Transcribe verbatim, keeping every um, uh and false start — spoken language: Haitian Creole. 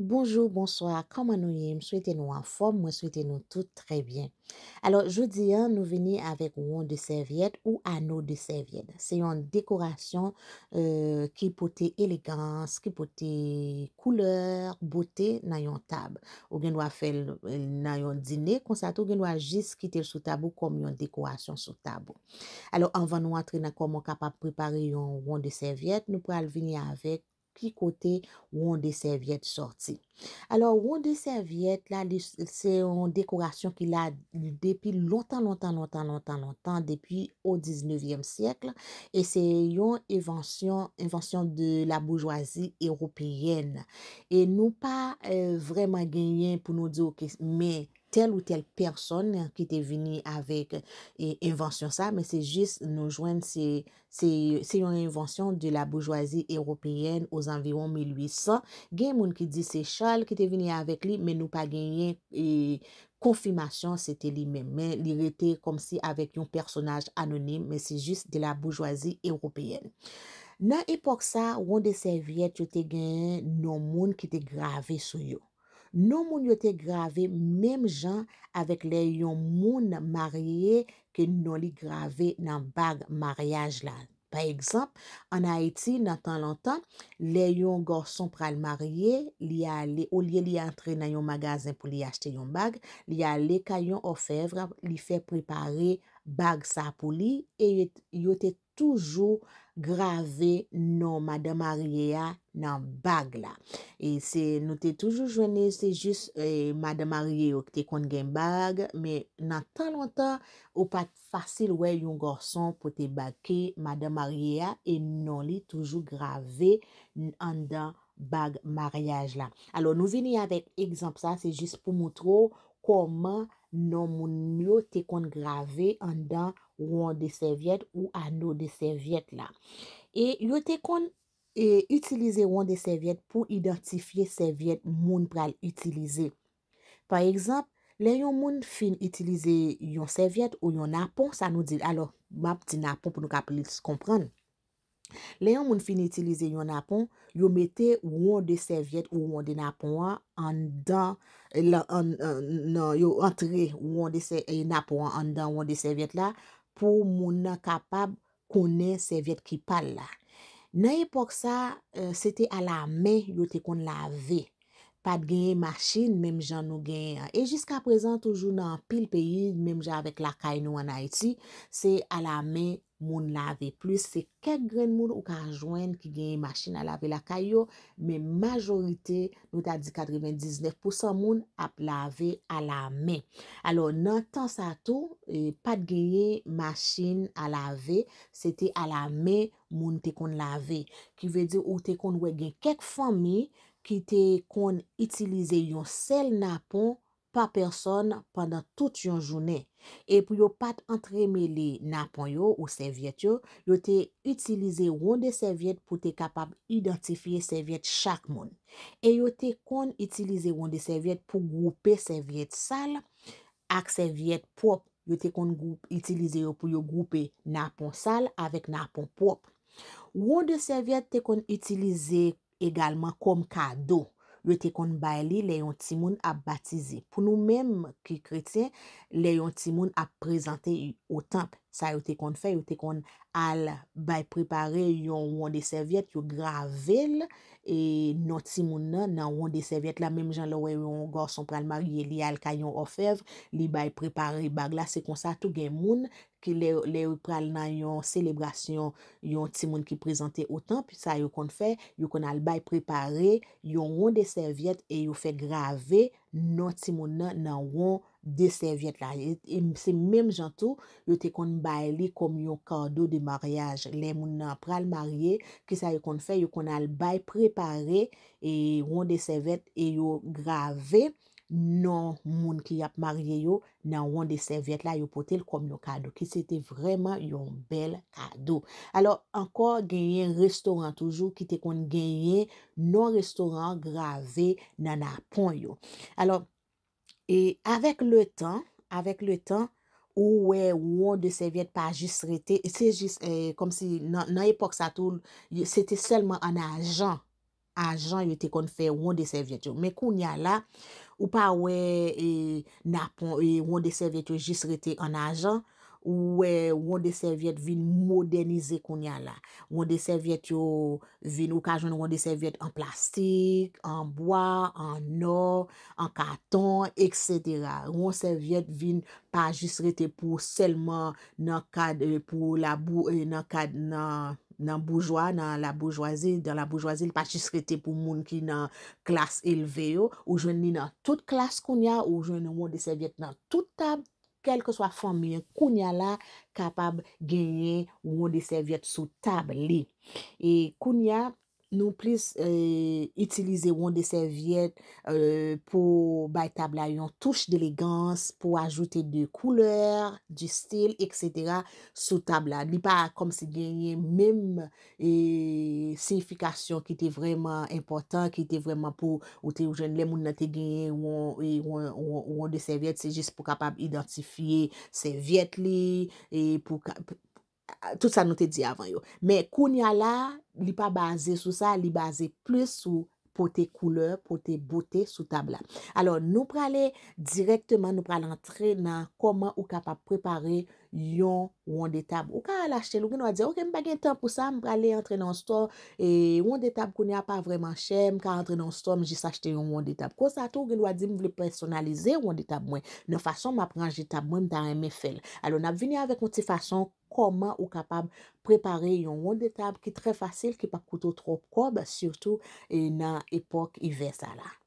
Bonjou, bonswa, kòman nou ye? M swete nou anfòm, mwen swete nou tout trè byen. Alò, jodi a, nou vini avèk won de sèvyèt ou ano de sèvyèt. Se yon dekorasyon, eh, ki pote elegans, ki pote koulè, bote nan yon tab. Ou gen dwa fè l, eh, nan yon dine, konsa tou, ou gen dwa jis kite l sou tab ou kòm yon dekorasyon sou tab ou. Alò, anvan nou antre nan kòman w kapab prepare yon won de sèvyèt, nou pral vini avèk ki kote won de sèvyèt sòti. Alò, won de sèvyèt la, li, se yon dekorasyon ki la depi lontan, lontan, lontan, lontan, lontan, depi o diznevyèm syèk, e se yon envansyon, envansyon de la boujwazi ewopeyèn. E nou pa, eh, vrèman genyen pou nou di, oke, men tèl ou tèl pèsòn ki te vini avèk, eh, envansyon sa, men se jis nou jwenn se, se, se yon envansyon de la boujwazi ewopeyèn ozanviwon mil uit san. Gen moun ki di se Charles ki te vini avèk li, men nou pa genyen, eh, konfimasyon se te li menm. Men li rete kòmsi avèk yon pèsonaj anonim, men se jis de la boujwazi ewopeyèn. Nan epòk sa, won de sèvyèt yo te genyen non moun ki te grave sou yo. Non moun yo te grave menm jan avèk lè yon moun marye ke non li grave nan bag maryaj la. Pa egzanp, ann Ayiti, nan tan lontan, lè yon gason pral marye, li ale, olye li antre nan yon magazen pou li achte yon bag, li ale kay yon òfèv, li fè prepare bag sa pou li, e yo, yo te toujou grave non madan marye a nan bag la. E se, nou te toujou jwenn li, se jis, eh, madan marye yo ki te konn gen bag, men nan tan lontan, ou pa t fasil wè yon gason pote bag ke madan marye a, e non li toujou grave n-, anndan bag maryaj la. Alò, nou vini avèk egzanp sa, se jis pou moutre w kòman non moun yo te konn grave anndan won de sèvyèt ou ano de sèvyèt la. E yo te konn, e, itilize won de sèvyèt pou idantifye sèvyèt moun pral itilize. Pa egzanp, lè yon moun fin itilize yon sèvyèt ou yon napon, sa nou di, alò, m ap di napon pou nou ka plis konprann. Lè yon moun fin itilize yon napon, yo mete won de sèvyèt ou won de napon an anndan, lan-, an, an, nan, yo antre won de sè-, e, napon an anndan won de sèvyèt la pou moun nan kapab konnen sèvyèt ki pa l la. Nan epòk sa, eh, se te alamen yo te konn lave. Pa t genyen machin menm jan nou genyen an. E jiskaprezan, toujou nan anpil peyi, menm jan avèk lakay nou ann Ayiti, se alamen moun lave plis. Se kèk grenn moun ou ka jwenn ki genyen machin a lave lakay yo, men majorite, nou ta di katrevendiznèf pousan moun ap lave alamen. Alò, nan tan sa tou, e, pa t genyen machin a lave, se te alamen moun te konn lave. Ki vle di ou te konn wè gen kèk fanmi ki te konn itilize yon sèl napon pa pèsòn pandan tout yon jounen. E pou yo pa t antremele napon yo ou sèvyèt yo, yo te itilize won de sèvyèt pou te kapab idantifye sèvyèt chak moun. E yo te konn itilize won de sèvyèt pou gwoupe sèvyèt sal ak sèvyèt pwòp. Yo te konn gwoup, itilize yo pou yo gwoupe napon sal avèk napon pwòp. Won de sèvyèt te konn itilize egalman kòm kado. Yo te konn bay li lè yon timoun ap batize. Pou nou menm ki kretyen, lè yon timoun ap prezante o tanp, sa yo te konn fè, yo te konn al bay prepare yon won de sèvyèt, yo grave l, e non timoun nan nan won de sèvyèt la, menm jan lè w wè yon gason pral marye, li al kay yon òfèv, li bay prepare bag la, se konsa tou gen moun ki lè, lè yo pral nan yon selebrasyon, yon timoun ki prezante o tanp, sa yo konn fè, yo konn al bay prepare yon won de sèvyèt e yo fè grave non timoun nan nan won de sèvyèt la. E, e se menm jan tou, yo te konn bay li kòm yon kado de maryaj. Lè moun nan pral marye, kisa yo konn fè? Yo konn al bay prepare, e, won de sèvyèt e yo grave non moun ki ap marye yo nan won de sèvyèt la, yo pote l kòm yon kado, ki se te vrèman yon bèl kado. Alò, ankò, genyen restoran toujou ki te konn genyen non restoran grave nan napon yo. Alò, e avèk letan, avèk letan, ou wè won de sèvyèt pa jis rete, se jis, eh, kòmsi nan, nan epòk sa tou, se te sèlman an ajan ajan yo te konn fè won de sèvyèt yo. Men kounye a la, ou pa wè e, napon, e, won de sèvyèt yo jis rete an ajan, ou wè won de sèvyèt vin modènize kounye a la. Won de sèvyèt yo vin, ou ka jwenn won de sèvyèt an plastik, an bwa, an nò, an katon, etsetera. Won sèvyèt vin pa jis rete pou sèlman nan kad, e, pou labou, e, nan kad, nan, nan boujwa, nan laboujwazi, dan laboujwazi, li pa jis rete pou moun ki nan klas elve yo. Ou jwenn li nan tout klas kounye a, ou jwenn won de sèvyèt nan tout tab, kèlkeswa fanmi an, kounye a la, kapab genyen won de sèvyèt sou tab li. E kounye a, nou plis, e, itilize won de sèvyèt, e, pou bay tab la yon touch delegans, pou ajoute de koulè, du style, etsetera sou tab la. Li pa kòmsi genyen menm, e, siyifikasyon ki te vrèman enpòtan, ki te vrèman pou ou te jwenn lè moun nan te genyen won, e, won, won, won de sèvyèt, se jis pou kapab idantifye sèvyèt li, e pou ka, tout sa nou te di avan yo. Men kounye a la, li pa baze sou sa, li baze plis sou pote koulè, pote bote sou tab la. Alò, nou prale dirèkteman, nou prale antre nan kòman ou kapab prepare yon won de tab. Ou ka al achte l, ou gen dwa di, "Ok, m pa gen tan pou sa, m prale antre nan yon store, e won de tab kounye a pa vrèman chè, m ka antre nan yon store, m jis achte yon won de tab." Konsa tou, ou gen dwa di, "M vle pèsonalize won de tab mwen. Nan fason m ap ranje tab mwen, m ta renmen fè l." Alò, n ap vini avèk yon ti fason kòman ou kapab prepare yon won de tab ki trè fasil, ki p ap koute w twòp kòb, sitou, e, nan epòk ivè sa la.